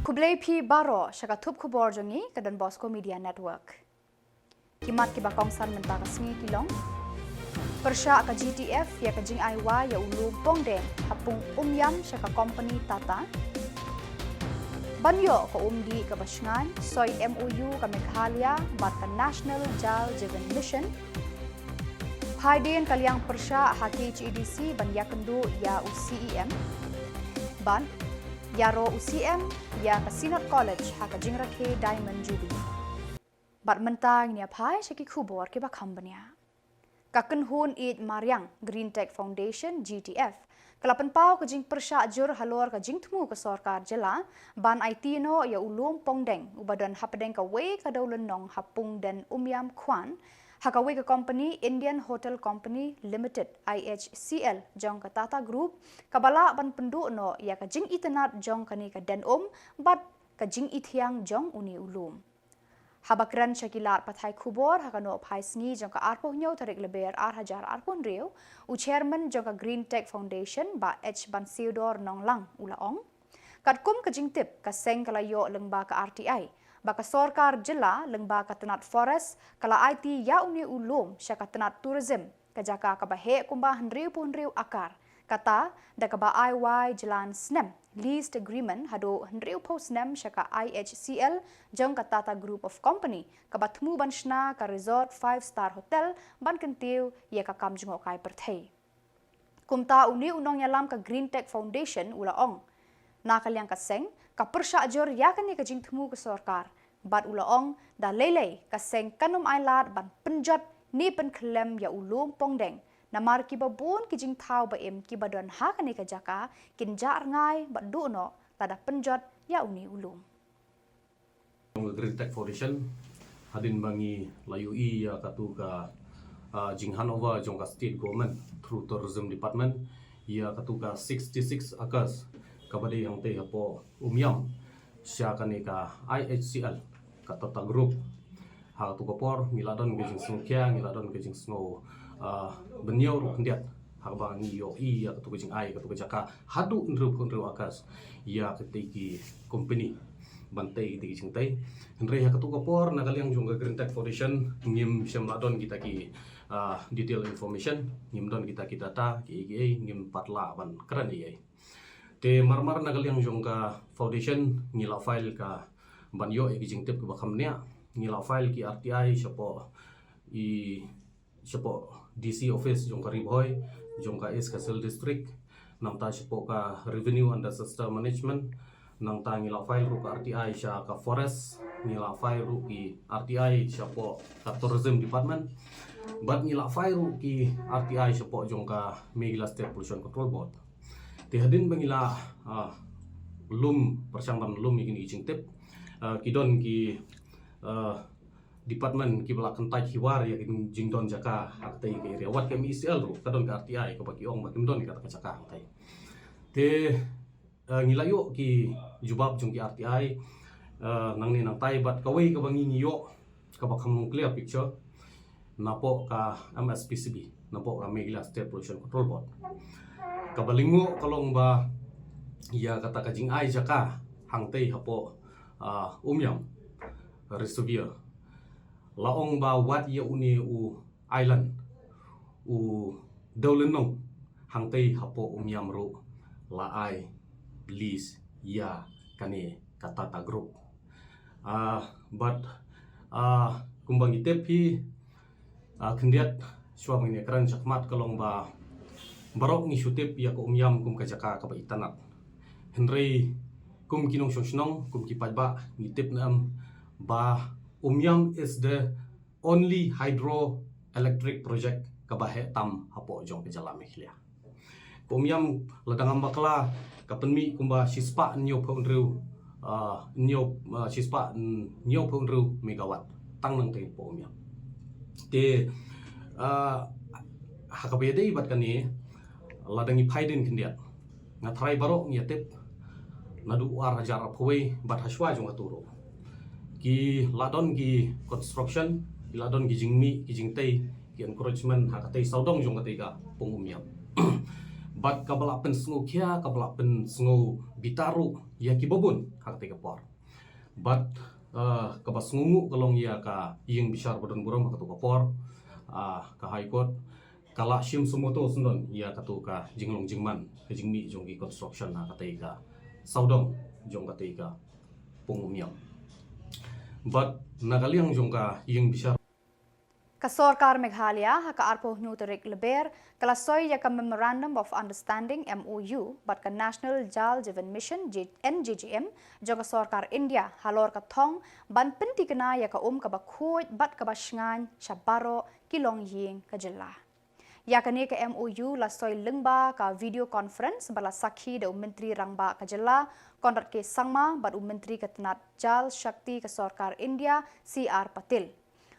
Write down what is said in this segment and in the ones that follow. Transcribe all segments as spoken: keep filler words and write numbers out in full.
Khublei phi baroh sha ka thup khubor jong ngi ka Don Bosco Media Network. Ki mat kiba kongsan mynta ka sngi ki long: Pyrshah ka G T F ïa ka jingai wai ïa u lum pongdeng ha pung Umiam sha ka kompani Tata. Ban ïoh ka umdih kaba shngaiñ, soi M O U ka Meghalaya bad ka National Jal Jeevan Mission. Phaidien ka liang pyrshah ha K H A D C ban ïakynduh ïa u C E M. Bad ïaroh u C M ïa ka Synod College ha ka jingrakhe Diamond Jubilee. Bad mynta ngin ïa phai sha ki khubor kiba kham bniah. Ka kynhun ïeit mariang Green Tech Foundation, G T F, ka la pynpaw ka jingpyrshah jur halor ka jingthmu ka sorkar jylla ban aiti noh ïa u lum pongdeng uba don hapdeng kawei ka dewlynnong ha pung den Umiam Khwan ha kawei ka kompani, Indian Hotel Company Limited, I H C L, jong ka Tata Group, kaba lah ban pynduh noh ïa ka jingitynnad jong kane ka den um bad ka jingithiang jong une u lum. Haba kren sha ki lad pathai khubor ha ka nohphai sngi jong ka arphew hynñiew tarik Lber ar hajar arphew hynriew, u chairman jong ka Green Tech Foundation, Bah H Bansiodor Nonglang, u la ong, katkum ka jingtip, ka seng ka la ïoh lyngba ka R T I ba ka sorkar jylla lyngba ka tnat Forest ka la aiti ïa une u lum sha ka tnat Tourism, ka jaka kaba heh kumba hynriewphew hynriew akar, kata da kaba ai wai jlan snem, lease agreement, haduh hynriewphew snem sha ka I H C L jong ka Tata Group of Company, kaba thmu ban shna ka resort five star hotel ban kyntiew ïa ka kam jngohkai pyrthei. Kumta une u nongïalam ka Green Tech Foundation u la ong, na ka liang ka seng ka pyrshah jur ïa kane ka jingthmu ka sorkar, bad u la ong, da lei lei ka seng kan ym ailad ban pynjot ne pynkhyllem ïa u lum pongdeng, namar kiba bun ki jingthaw ba im kiba don ha kane ka jaka kin jah rngai bad duh noh lada pynjot ïa une u lum. Jong ka Green Tech Foundation, hadien ba ngi la ïohi ïa katu ka, ah, jinghandover jong ka State Government through Tourism Department ïa katu ka sixty-six acres kaba dei hangtei hapoh Umiam sha kane ka I H C L, ka Tata Group. Ha katu ka por ngi la don ka jingsngewkhia, ngi la don ka jingsngew, ah, bynñiew ruh khyndiat ha kaba ngi ïohi ïa katu ka jingai katu ka jaka haduh hynriewphew hynriew acres ïa kitei ki company ban tei kitei ki jingtei. Hynrei ha katu ka por na ka liang jong ka Green Tech Foundation ngim shym la don kita ki, ah, detail information, ngim don kita ki data kiei kiei, ngim pat lah ban kren ei ei. Te marmar na ka liang jong ka foundation ngi la file ka ban ïoh ïa ki jingtip kiba kham bniah, ngi la file ki R T I shapoh i, shapoh D C office jong ka Ri Bhoi, jong ka East Khasi Hills District, nangta shapoh ka Revenue and Disaster Management, nangta ngi la file ruh ka R T I sha ka Forest, ngi la file ruh ki R T I shapoh ka Tourism Department, bad ngi la file ruh ki R T I shapoh jong ka Meghalaya State Pollution Control Board. Te hadien ba ngi la, ah, lum, pyrshang ban lum ïa kine ki jingtip, ah, ki don ki, ah, department kiba la kyntait ki war ïa ki jingdon jaka ha katei ka area. Wat ka M E C L ruh ka don ka R T I kaba ki ong ba kim don kata ka jaka hangtei. Te, ah, ngi la ïoh ki jubab jong ki R T I, ah, nangne nangtai, bad kawei kaba ngi ngi ïoh kaba kham long clear picture napoh ka M S P C B, napoh ka Meghalaya State Pollution Control Board, kaba lyngngoh ka long ba ïa kata ka jingai jaka hangtei hapoh, ah, Umiam Reservoir, la ong ba wat ïa une u island, u dewlynnong hangtei hapoh Umiam ruh la ai lease ïa kane ka Tata Group. Ah, bad, ah, kumba ngi tip hi, ah, khyndiat shuwa ba ngin ïakren shakhmat ka long ba baroh ngi shu tip ïa ka Umiam kum ka jaka kaba itynnad. Hynrei kum ki nongshong shnong, kum ki paidbah, ngi tip ne em ba Umiam is the only hydroelectric project kaba heh tam hapoh jong ka jylla Meghalaya. Ka Umiam lada ngam bakla ka pynmih kumba shispah hynñiewphew hynriew, ah, hynñiew, ah, shispah hynñiewphew hynriew megawatt tang nangtei hapoh Umiam. Te, ah, ha kaba ïadei bad kane, lada ngi phai dien khyndiat, nga tharai baroh ngi ïatip, naduh ar hajar arphew wei bad hashwa jong katu ruh ki la don ki construction, ki la don ki jingmih ki jingtei, ki encroachment ha katei sawdong jong katei ka pung Umiam. Bad kaba la pynsngew khia, kaba la pynsngew bitar ruh ïa kiba bun ha katei ka por. Bad, eh, kaba sngewnguh ka long ïa ka ïing bishar ba don burom ha katei ka por, ah, ka High Court, ka la shim suo motu syndon ïa katei ka jinglong jingman, ka jingmih jong ki construction ha katei ka sawdong jong katei ka pung Umiam. Bad na ka liang jong ka ïing bishar Ka sorkar Meghalaya, ha ka arphew hynñiew tarik Lber, ka la soi ïa ka Memorandum of Understanding, M O U, bad ka National Jal Jeevan Mission, J-, N J J M, jong ka sorkar India, halor ka thong ban pynthikna ïa ka um kaba khuid bad kaba shngaiñ sha baroh ki longïing ka jylla. Ïa kane ka M O U la soi lyngba ka video conference ba la sakhi da u Myntri Rangbah ka jylla, Conrad K Sangma, bad u Myntri ka tnat Jal Shakti ka sorkar India, C R Patil.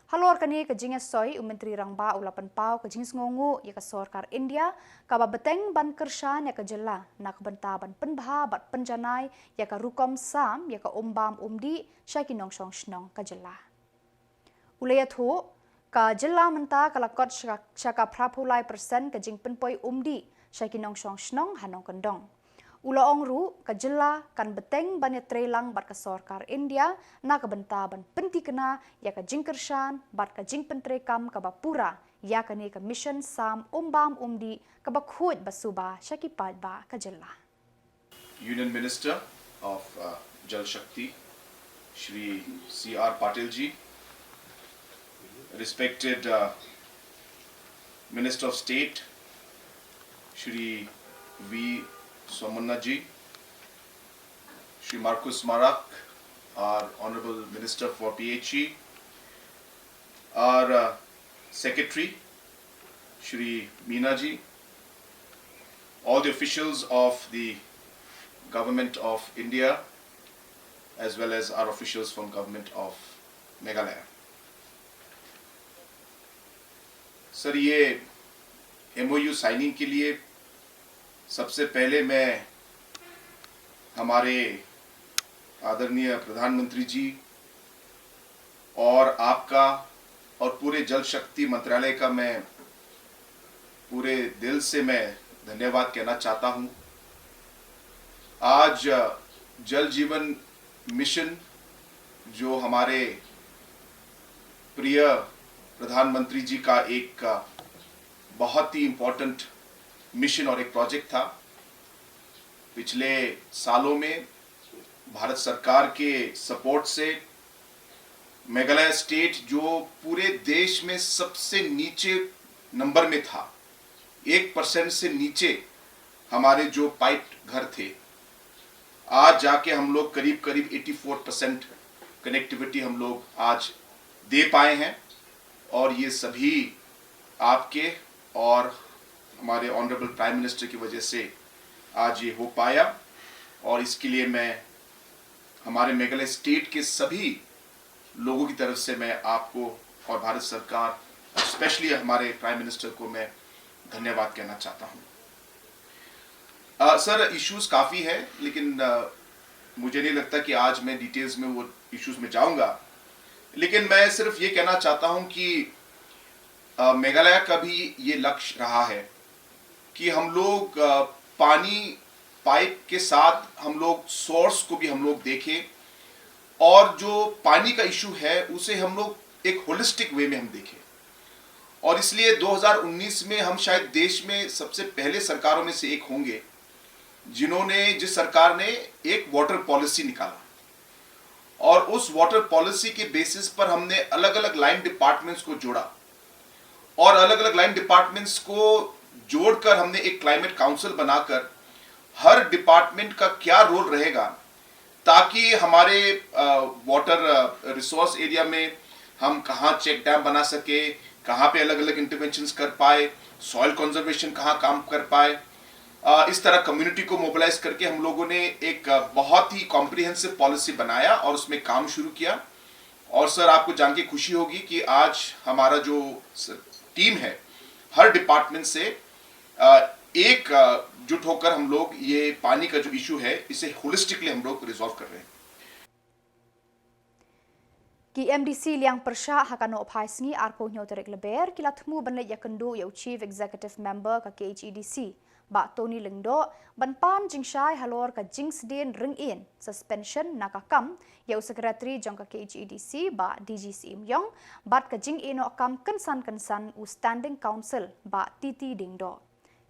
Halor kane ka jingïasoi, u Myntri Rangbah u la pynpaw ka jingsngewnguh ïa ka sorkar India, kaba bteng ban kyrshan ïa ka jylla, na ka bynta ban pynbha bad pynjanai ïa ka rukom sam ïa ka um bam um dih sha ki nongshong shnong ka jylla. U la ïathuh, ka jylla mynta ka la kot sha, sha ka phraphew lai percent ka jingpynpoi um dih sha ki nongshong shnong ha nongkyndong. U la ong ruh, ka jylla kan bteng ban ïatreilang bad ka sorkar India, na ka bynta ban pynthikna ïa ka jingkyrshan bad ka jingpyntreikam kaba pura ïa kane ka mission sam um bam um dih kaba khuid ba suba sha ki paidbah ka jylla. Union Minister of, uh, Jal Shakti, Shri C R Patil ji, respected, uh, Minister of State, Shri V Somanna ji, Shri Marcuise Marak, our Honorable Minister for P H E, our, uh, Secretary, Shri Meena ji, all the officials of the Government of India, as well as our officials from Government of Meghalaya. सर, ये M O U signing के लिए सबसे पहले मैं हमारे आदरणीय प्रधानमंत्री जी और आपका और पूरे जल शक्ति मंत्रालय का मैं पूरे दिल से मैं धन्यवाद कहना चाहता हूँ। आज, अ, जल जीवन मिशन, जो हमारे प्रिय प्रधानमंत्री जी का एक, अ, बहुत ही इम्पोर्टेंट मिशन और एक प्रोजेक्ट था, पिछले सालों में भारत सरकार के सपोर्ट से मेघालय स्टेट, जो पूरे देश में सबसे नीचे नंबर में था, एक परसेंट से नीचे हमारे जो पाइप घर थे, आज जाके हम लोग करीब करीब एटी फोर परसेंट कनेक्टिविटी हम लोग आज दे पाए हैं। और ये सभी आपके और हमारे ऑनरेबल प्राइम मिनिस्टर की वजह से आज ये हो पाया। और इसके लिए मैं हमारे मेघालय स्टेट के सभी लोगों की तरफ से मैं आपको और भारत सरकार, स्पेशली हमारे प्राइम मिनिस्टर को मैं धन्यवाद कहना चाहता हूँ। अ, सर, इश्यूज काफ़ी है, लेकिन, अ, मुझे नहीं लगता कि आज मैं डिटेल्स में वो इश्यूज में जाऊंगा, लेकिन मैं सिर्फ ये कहना चाहता हूँ कि, अ, मेघालय का भी ये लक्ष्य रहा है कि हम लोग, अ, पानी पाइप के साथ हम लोग सोर्स को भी हम लोग देखें, और जो पानी का इशू है उसे हम लोग एक होलिस्टिक वे में हम देखें। और इसलिए दो हज़ार उन्नीस में हम शायद देश में सबसे पहले सरकारों में से एक होंगे जिन्होंने, जिस सरकार ने एक वाटर पॉलिसी निकाला, और उस वाटर पॉलिसी के बेसिस पर हमने अलग-अलग लाइन डिपार्टमेंट्स को जोड़ा, और अलग-अलग लाइन डिपार्टमेंट्स को जोड़कर हमने एक क्लाइमेट काउंसिल बनाकर हर डिपार्टमेंट का क्या रोल रहेगा, ताकि हमारे, अ, वाटर, अ, रिसोर्स एरिया में हम कहाँ चेक डैम बना सके, कहाँ पे अलग-अलग इंटरवेंशंस कर पाए, सॉइल कंजर्वेशन कहाँ काम कर पाए। अ, इस तरह कम्युनिटी को मोबिलाइज करके हम लोगों ने एक, अ, बहुत ही कॉम्प्रिहेंसिव पॉलिसी बनाया और उसमें काम शुरू किया। और सर, आपको जान के खुशी होगी कि आज हमारा जो स-, टीम है, हर डिपार्टमेंट से, अ, एक, अ, जुट होकर हम लोग ये पानी का जो इशू है, इसे होलिस्टिकली हम लोग रिजॉल्व कर रहे हैं। Ki M D C liang pyrshah ha ka Nohphai Sngi arphew hynñiew tarik Lber ki la thmu ban leit ïakynduh ïa u Chief Executive Member ka K H A D C, Bah Tony Lyngdoh, ban pan jingshai halor ka jingsdien ring-ien, suspension na ka kam ïa u Secretary jong ka K H A D C, Bah D G Syiem Ïong, bad ka jingïehnoh kam kynsan kynsan u Standing Counsel, Bah T T Diengdoh.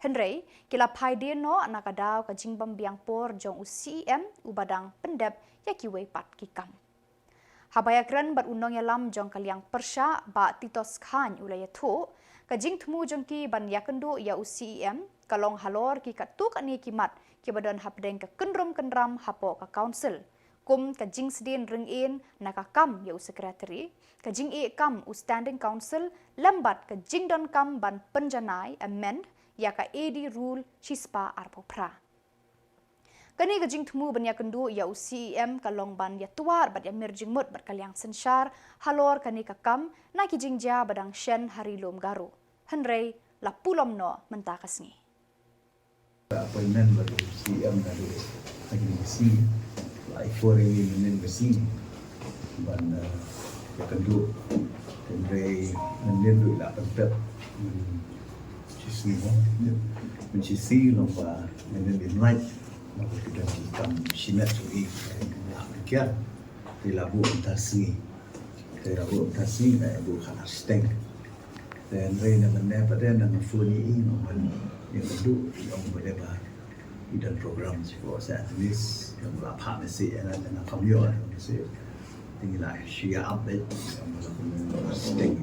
Hynrei ki la phaidien noh na ka daw ka jingbym biang por jong u C E M uba dang pyndep ïa kiwei pat ki kam. Haba ïakren bad u nongïalam jong ka liang pyrshah, Bah Titos Chyne, u la ïathuh, ka jingthmu jong ki ban ïakynduh ïa u C E M ka long halor ki katto katne ki mat kiba don hapdeng ka kynrum kynram hapoh ka Council, kum ka jingsdien ring-ien na ka kam ïa u Secretary, ka jingeh kam u Standing Counsel, lem bad ka jingdonkam ban pynjanai, amend, ïa ka A D Rule shispah arphew phra. Kane ka jingthmu ban ïakynduh ïa u C E M ka long ban ïatwad bad ïamir jingmut bad ka liang synshar halor kane ka kam na ki jingjia ba dang shen ha Ri Lum Garo. Hynrei la pulom noh mynta ka sngi. Appointment bad u C E M naduh ha kine ki sngi, la ai por ïa ngi mynnin ka sngi ban, eh, ïakynduh. Hynrei mynnin ruh la pyntip, hmm, shi sngi mo. Mynshi sngi long ba mynnin im lait, naba ki don ki kam shimet jong i, la pynkiar. Te la buh mynta sngi. Te la buh mynta sngi, la buh khatar steng. Te hynrei na mynne pat de nang phone ïa i, nang ban ïakynduh, i ong ba de ba i don program sha ko sa Athens, i ong la phah message ïa nga, nga kam ïoh message. Te ngi la shu ïa update, i ong ba la khatar steng.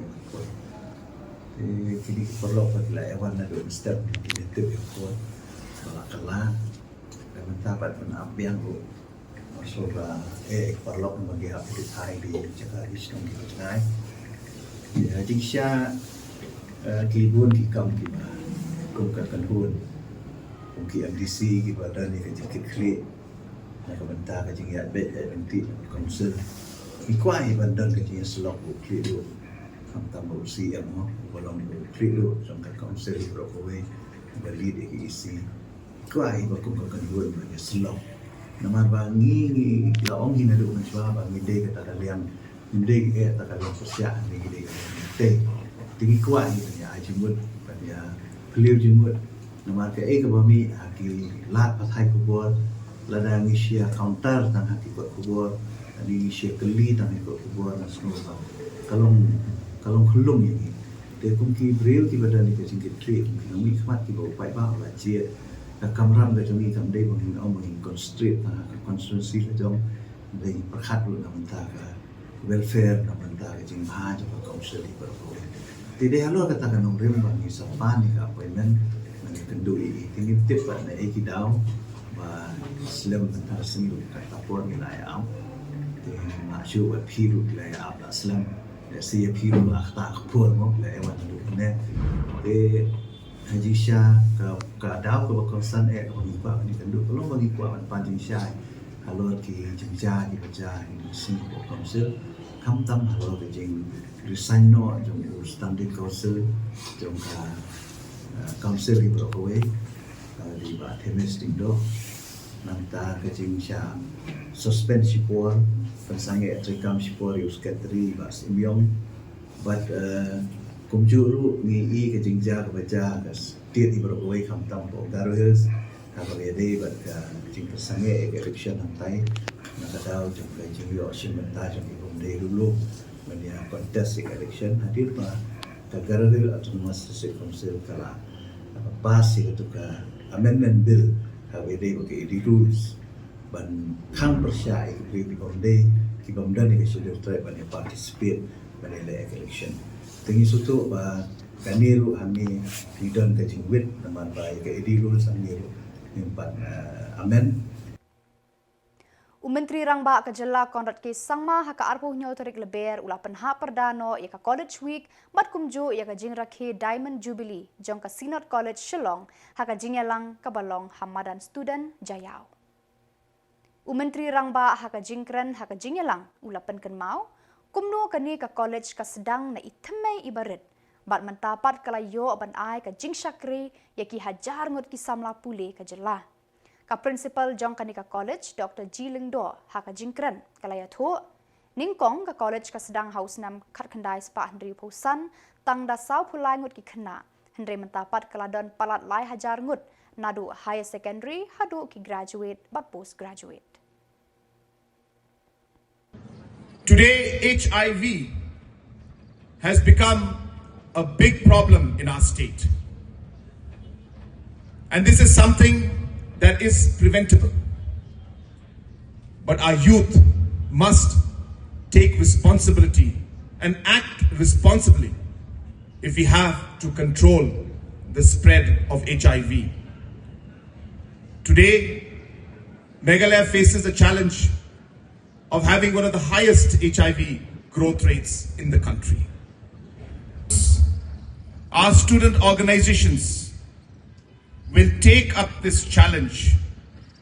Te kine ki paralok pat la ïa wan naduh mynstep, ki la tip ïa ko ba la kylla. Te mynta pat ban ap biang ruh. Shuwa, eh, paralok, namar ki hap identify ki jaka ki shnong kiba jngai. Ïa, jingshisha, eh, ki bun ki kam kiba kum ka kynhun, kum ki M D C kiba don ïa ka jingkitkhlieh na ka bynta ka jingïaid beit ïaid ryntih ka Council. Ngi kwah hi ban don ka jingïasyllok ruh, khlieh ruh. Khamtam ba u C E M mo, uba long ruh khlieh ruh jong ka Council baroh kawei, uba lead ïa ka E C. Kwah hi ba kum ka kynhun ba ïasyllok. Namar ba ngi, ngi la ong hi naduh mynshuwa ba ngi dei kata ka liang, ngi dei kata ka liang pyrshah, ngi dei kata ka liang tei. Te ngi kwah hi ban ïa ai jingmut, ban ïa phylliew jingmut. Namar kaei kaba mih ha ki lad pathai khubor, lada ngi share counter tang ha ki kot khubor, lada ngi share kylli tang ha ki kot khubor, nga sngew ba ka long, ka long khyllung ïa ngi. Te kum ki briew kiba don ïa ka jingkitkhlieh, kum ki nongmihkhmat kiba u paidbah u la jied, ka kamram ka jong ngi kam dei ba ngin ong ba ngin concentrate tang ha ka constituency ka jong, dei ngin pyrkhat ruh na bynta ka welfare, na bynta ka jingbha jong ka Council hi baroh kawei. Te dei halor kata ka nongrim ba ngi sa pan ïa ka appointment, ba ngi kynduh ïa i. Te ngim tip ba na ei ki daw ba slem mynta ka sngi ruh kata por ngi la ïa ap. Te ngim lah shuh ba phi ruh phi la ïa ap la slem. Lehse ïa phi ruh la kata ka por mo, la ïa wan haduh ne. Te ha jingshisha ka, ka daw kaba kongsan eh kaba ngi kwah ban ïakynduh, ka long ba ngi kwah ban pan jingshai halor ki jingjia kiba jia ha kine ki sngi hapoh Council, khamtam halor ka jingresign noh jong u Standing Counsel jong ka, eh, Council hi baroh kawei, eh, dei Bah Themis Diengdoh. Nangta ka jingshah suspend shipor, pynsangeh treikam shipor ïa u Secretary Bah Syiem Ïong. Bad, eh, kumjuh ruh ngi i ka jingjia kaba jia ha ka state hi baroh kawei khamtam hapoh Garo Hills, ha kaba ïadei bad ka jingpynsangeh ïa ka election hangtai, na ka daw jong ka jingïoh shim bynta jong ki bym dei lulu ban ïa contest ïa ka election, hadien ba ka Garo Hills Autonomous District Council ka la, ka la pass ïa katu ka amendment bill ha kaba ïadei bad ka A D rules ban khang pyrshah ïa ki briew ki bym dei, ki bym don ïa ka Scheduled Tribe ban ïa participate ban ïa leh ïa ka election. Te ngi sngewthuh ba kane ruh hangne ngi don ka jingwit namar ba ïa ka A D rules hangne ruh ngim pat, eh, amend. U Myntri Rangbah ka Jylla Conrad K Sangma ha ka arphew hynñiew tarik Lber u la pynhap pyrda noh ïa ka College Week bad kumjuh ïa ka jingrakhe Diamond Jubilee jong ka Synod College Shillong ha ka jingïalang kaba long ha madan Student Jaiaw. U Myntri Rangbah ha ka jingkren ha ka jingïalang u la pynkynmaw kumno kane ka college ka sdang na i thymmei iba rit bad mynta pat ka la ïoh ban ai ka jingshakri ïa ki hajar ngut ki samla pule ka jylla. Ka principal jong kane ka college, Doctor G Lyngdoh, ha ka jingkren ka la ïathuh, nyngkong ka college ka sdang ha u snem khatkhyndai spah hynriewphew san, tang da sawphew lai ngut ki khynnah, hynrei mynta pat ka la don palat lai hajar ngut naduh higher secondary haduh ki graduate bad postgraduate. Today, H I V has become a big problem in our state. And this is something that is preventable. But our youth must take responsibility and act responsibly if we have to control the spread of H I V. Today, Meghalaya faces the challenge of having one of the highest H I V growth rates in the country. Our student organizations will take up this challenge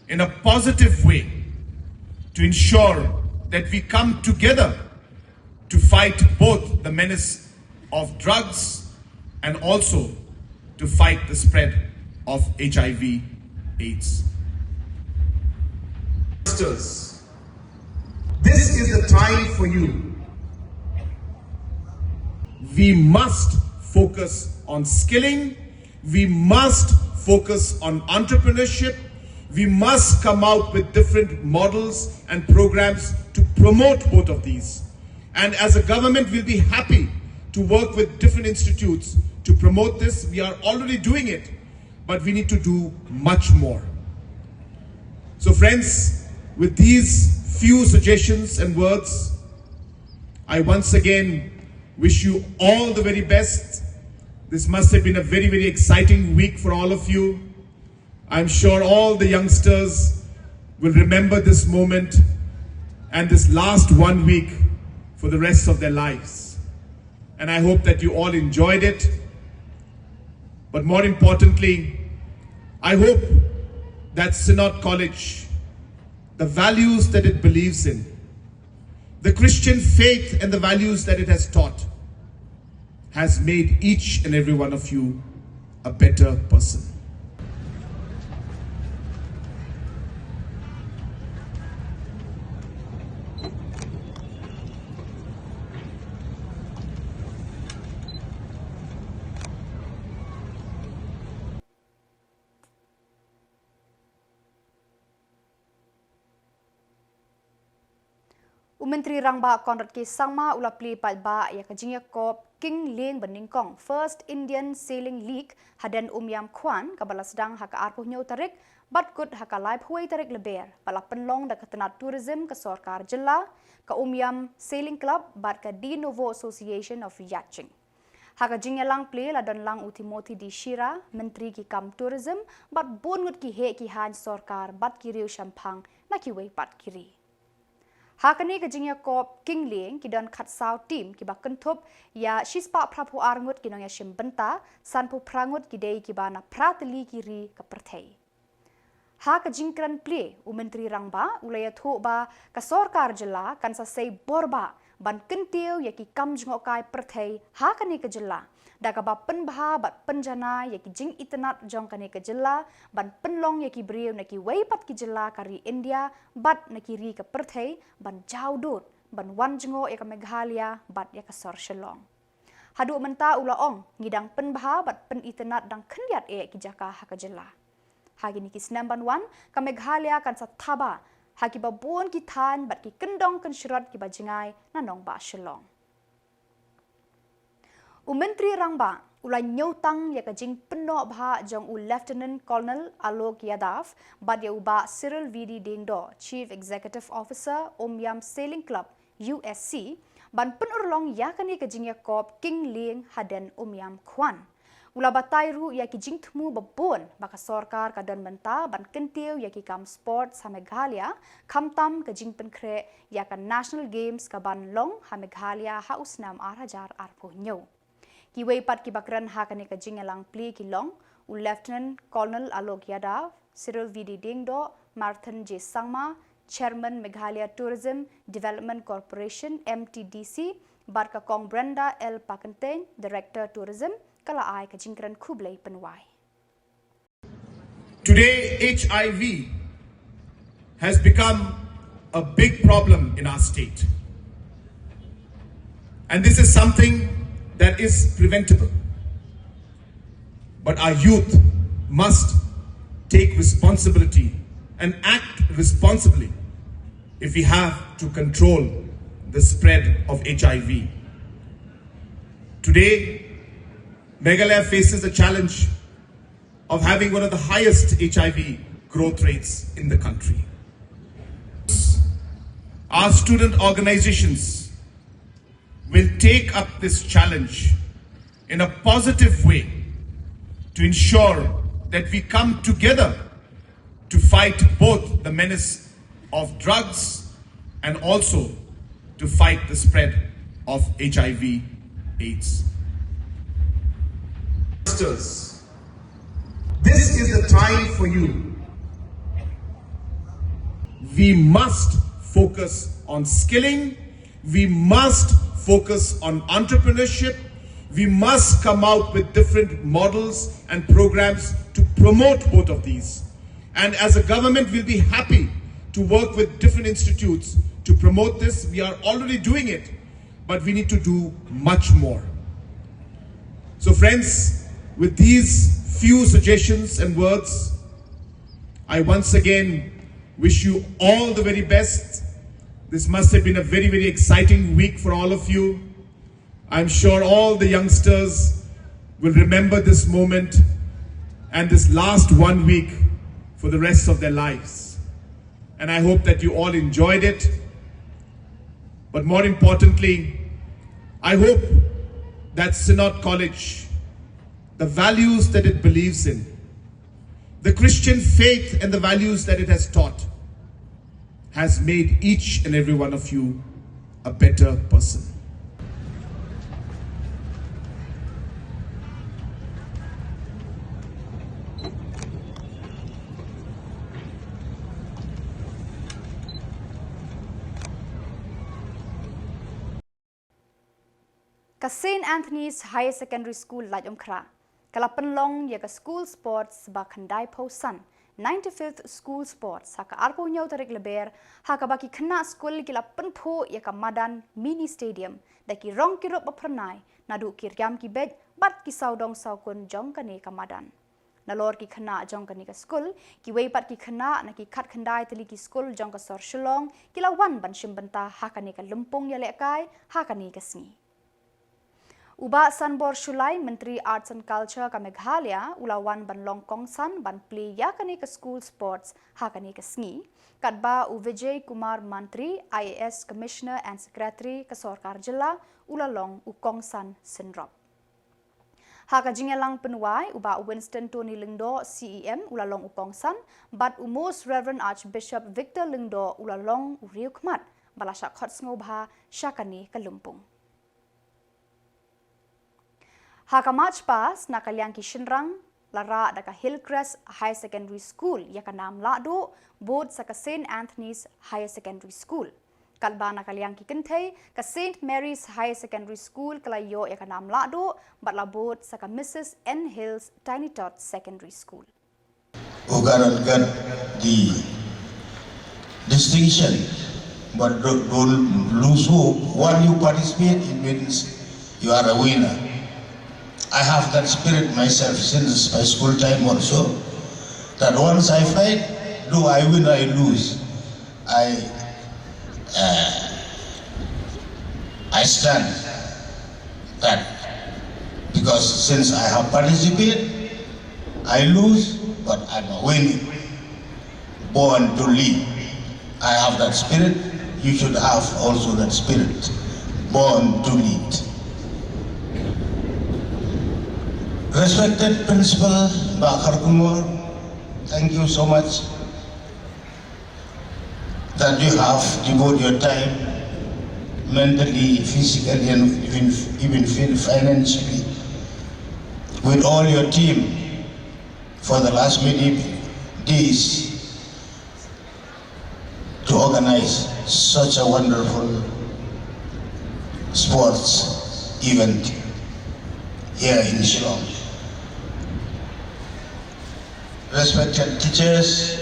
in a positive way to ensure that we come together to fight both the menace of drugs and also to fight the spread of H I V AIDS. Masters, this is the time for you. We must focus on skilling. We must focus on entrepreneurship. We must come out with different models and programs to promote both of these. And as a government, we'll be happy to work with different institutes to promote this. We are already doing it, but we need to do much more. So, friends, with these few suggestions and words, I once again wish you all the very best. This must have been a very, very exciting week for all of you. I'm sure all the youngsters will remember this moment and this last one week for the rest of their lives. And I hope that you all enjoyed it. But more importantly, I hope that Synod College, the values that it believes in, the Christian faith and the values that it has taught, has made each and every one of you a better person. U Myntri Rangbah Conrad K Sangma u la plie paidbah ïa ka jingïakop King Lieng ba nyngkong, First Indian Sailing League, hadien Umiam Khwan, kaba la sdang ha ka arphew hynñiew tarik bad kut ha ka laiphew wei tarik Lber, ba la pynlong da ka tnad tourism ka sorkar jylla, ka Umiam Sailing Club bad ka De Novo Association of Yachting. Ha ka jingïalang plie la don lang u Timothy D Shira, Myntri ki kam tourism, bad bun ngut ki heh ki haiñ sorkar bad ki riew shemphang na kiwei pat ki ri. Ha kane ka jingïakop King Lieng ki don khatsaw team kiba kynthup ïa shispah phraphew ar ngut ki nongïashim bynta, sanphew phra ngut ki dei kiba na phra tylli ki ri ka pyrthei. Ha ka jingkren plie, u Myntri Rangbah u la ïathuh ba ka sorkar jylla kan sa sei bor bah ban kyntiew ïa ki kam jngohkai pyrthei ha kane ka jylla, da kaba pynbha bad pynjanai ïa ki jingitynnad jong kane ka jylla, ban pynlong ïa ki briew na kiwei pat ki jylla ka ri India bad na ki ri ka pyrthei ban jaw dud, ban wan jngoh ïa ka Meghalaya bad ïa ka sor Shillong. Haduh mynta, u la ong, ngi dang pynbha bad pynitynnad dang khyndiat eh ki jaka ha ka jylla. Ha kine ki snem ban wan, ka Meghalaya kan sa thaba ha kiba bun ki thaiñ bad ki kyndong kynshrot kiba jngai na nongbah Shillong. U Myntri Rangbah u la ñiewtang ïa ka jingpynnoh bha jong u Lieutenant Colonel Alok Yadav bad ïa u Bah Cyril V D Diengdoh, Chief Executive Officer, Umiam Sailing Club, U S C, ban pynurlong ïa kane ka jingïakop King Lieng hadien Umiam Khwan. U la batai ruh ïa ki jingthmu babun ba ka sorkar ka don mynta ban kyntiew ïa ki kam sports ha Meghalaya, khamtam ka jingpynkhreh ïa ka National Games kaban long ha Meghalaya ha u snem ar hajar arphew hynñiew. Kiwei pat kiba kren ha kane ka jingïalang plie ki long u Lieutenant Colonel Alok Yadav, Cyril V D Diengdoh, Marthan J Sangma, Chairman Meghalaya Tourism Development Corporation, M T D C, bad ka Kong Brenda L Pakyntein, Director Tourism, ka la ai ka jingkren khublei pynwai. Today, H I V has become a big problem in our state. And this is something that is preventable. But our youth must take responsibility and act responsibly if we have to control the spread of H I V. Today, Meghalaya faces the challenge of having one of the highest H I V growth rates in the country. Our student organizations will take up this challenge in a positive way to ensure that we come together to fight both the menace of drugs and also to fight the spread of H I V AIDS. Masters, this is the time for you. We must focus on skilling. We must focus on entrepreneurship. We must come out with different models and programs to promote both of these. And as a government, we'll be happy to work with different institutes to promote this. We are already doing it, but we need to do much more. So, friends, with these few suggestions and words, I once again wish you all the very best. This must have been a very, very exciting week for all of you. I'm sure all the youngsters will remember this moment and this last one week for the rest of their lives. And I hope that you all enjoyed it. But more importantly, I hope that Synod College, the values that it believes in, the Christian faith and the values that it has taught, has made each and every one of you a better person. Ka Saint Anthony's Higher Secondary School Laitumkhrah ka la pynlong ïa ka School Sports ba khyndai phew san, ninety-fifth School Sports, ha ka arphew hynñiew tarik Lber, ha kaba ki khynnah skul ki la pynphuh ïa ka madan mini stadium da ki rong ki rup ba phyrnai, naduh ki riam ki beit bad ki sawdong sawkun jong kane ka madan. Nalor ki khynnah jong kane ka skul, kiwei pat ki khynnah na ki khatkhyndai tylli ki skul jong ka sor Shillong ki la wan ban shim bynta ha kane ka lympung ïalehkai ha kane ka sngi. U Bah Sanbor Shullai, Myntri Arts and Culture ka Meghalaya, u la wan ban long kongsan ban plie ïa kane ka School Sports ha kane ka sngi, katba u Vijay Kumar Mantri, I A S Commissioner and Secretary ka Sorkar Jylla, u la long u kongsan synrop. Ha ka jingïalang pynwai, u Bah Winston Tony Lyngdoh, C E M, u la long u kongsan, bad u Most Reverend Archbishop Victor Lyngdoh, u la long u riewkhmat ba la shah khot sngewbha sha kane ka lympung. Ha ka March Past, na ka liang ki shynrang, la rah da ka Hillcrest Higher Secondary School ïa ka nam lahduh bud sa ka Saint Anthony's Higher Secondary School. Katba na ka liang ki kynthei, ka Saint Mary's Higher Secondary School ka la ïoh ïa ka nam lahduh bad la bud sa ka Missus N Hales Tiny Tots Secondary School. Who cannot get the distinction, but don't, don't lose hope. Once you participate, it means you are a winner. I have that spirit myself since my school time also, that once I fight, do I win or I lose, I, uh, I stand that, because since I have participated, I lose, but I'm a winning. Born to lead. I have that spirit. You should have also that spirit. Born to lead. Respected Principal Bah Kharkongor, thank you so much that you have devoted your time, mentally, physically, and even, even fin- financially with all your team for the last many days to organize such a wonderful sports event here in Shillong. Respected teachers,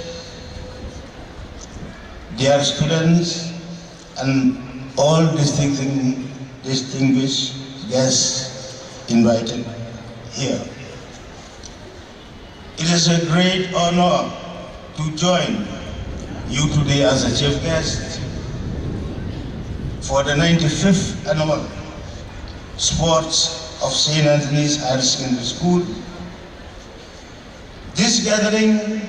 dear students, and all distinguished, distinguished guests invited here. It is a great honor to join you today as a chief guest for the ninety-fifth annual Sports of Saint Anthony's Higher Secondary School. This gathering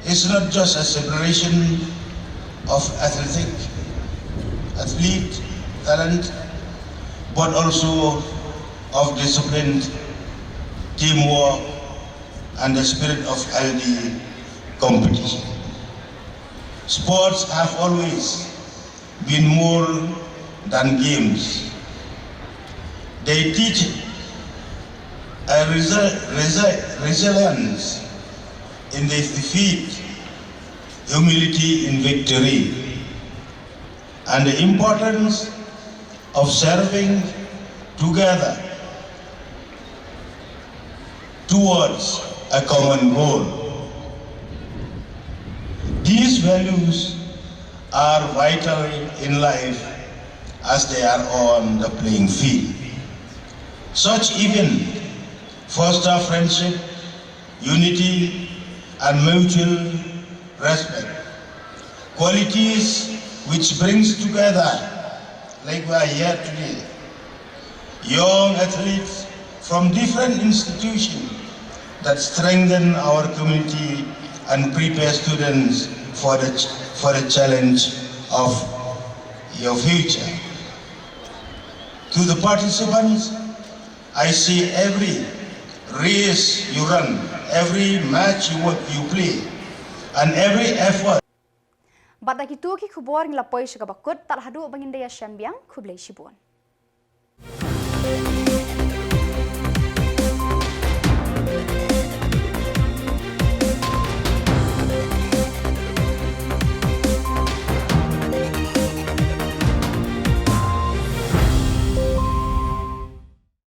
is not just a celebration of athletic, athlete talent, but also of discipline, teamwork, and the spirit of healthy competition. Sports have always been more than games. They teach a resi- resi- resilience in the defeat, humility in victory, and the importance of serving together towards a common goal. These values are vital in life as they are on the playing field. Such events foster friendship, unity, and mutual respect, qualities which brings together, like we are here today, young athletes from different institutions that strengthen our community and prepare students for the ch- for the challenge of your future. To the participants, I see every race you run, every match you work, you play, and every effort. Bad da kitu ki khubor ngi la poi sha kaba kut, tad haduh ba ngin da ïashem biang, khublei shibun.